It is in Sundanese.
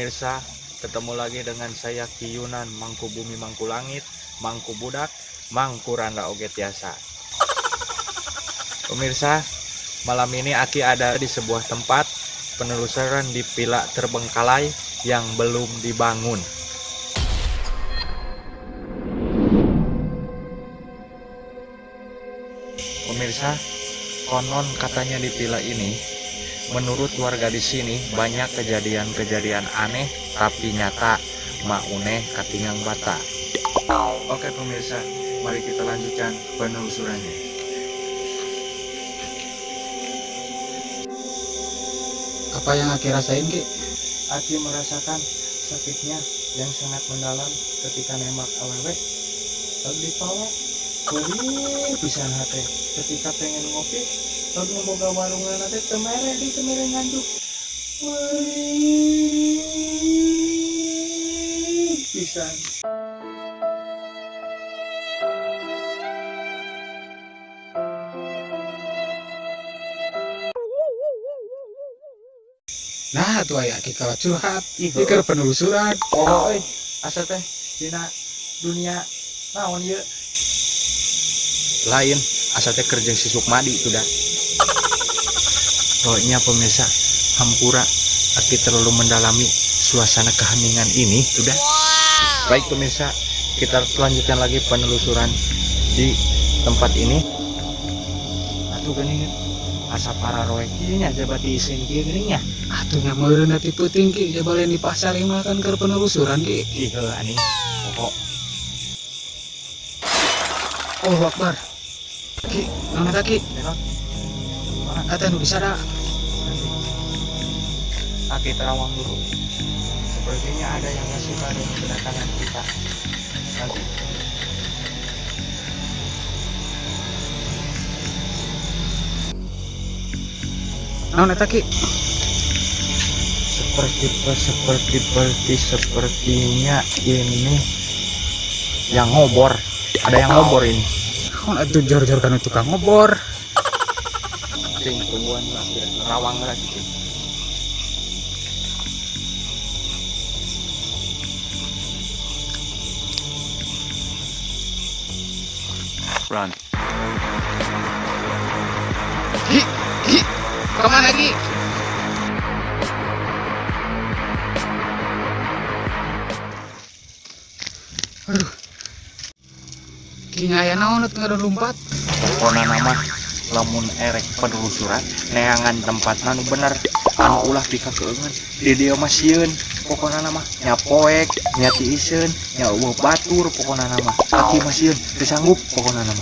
Pemirsa, ketemu lagi dengan saya Ki Yunan, Mangku Bumi Mangku Langit, Mangku Budak, Mangku Randa Oge Tiasa. Pemirsa, malam ini Aki ada di sebuah tempat penelusuran di Villa Terbengkalai yang belum dibangun. Pemirsa, konon katanya di villa ini, menurut warga di sini banyak kejadian-kejadian aneh tapi nyata, mauneh katingang bata. Oke pemirsa, mari kita lanjutkan penelusurannya. Apa yang Aki rasain, Ki? Aki merasakan sakitnya yang sangat mendalam ketika nembak awewe, lalu ditolak. Perih pisan hate ketika pengen ngopi, lalu boga warungan teh teu mere di teu mere nganjuk. Perih pisan. Nah, tuh aya Aki kalah curhat, ieu penelusuran. Oh, euy, asa teh dina dunia naon ieu? Lain, asa teh kerja si Sukmadi itu dah. Pokoknya pemirsa, hampura Aki terlalu mendalami suasana keheningan ini sudah. Wow. Baik pemirsa, kita lanjutkan lagi penelusuran di tempat ini. Atuh geuning asa pararoek ieu nya jaba diisin kieu geuning nya. Atuh nya meureun ati peuting Ki, jaba lain di pasar ieu mah kan keur penelusuran Ki. Ih heuh anjing. Pokok. Allahu Akbar. Ki, naon eta Ki? Eta nu disada. Aki terawang dulu. Sepertinya ada yang nggak suka dengan kedatangan kita. Nanti. Naon eta Ki? Sepertinya ini yang ngobor. Ada yang ngobor ini. Naon atuh jor-jor kana tukang ngobor. Cing, tungguan lah, rawang lagi cing. Run. Ki, Ki, kemana Ki? Aduh. Ki ngaya naon teu ngadon lumpat. Pokona nama lamun erek penelusuran neangan tempatna nu bener anu ulah pikakeungeun di dieu mah sieun pokona nama nya poek nya tiiseun nya eueuh batur pokona nama Aki mah sieun teu sanggup pokona nama.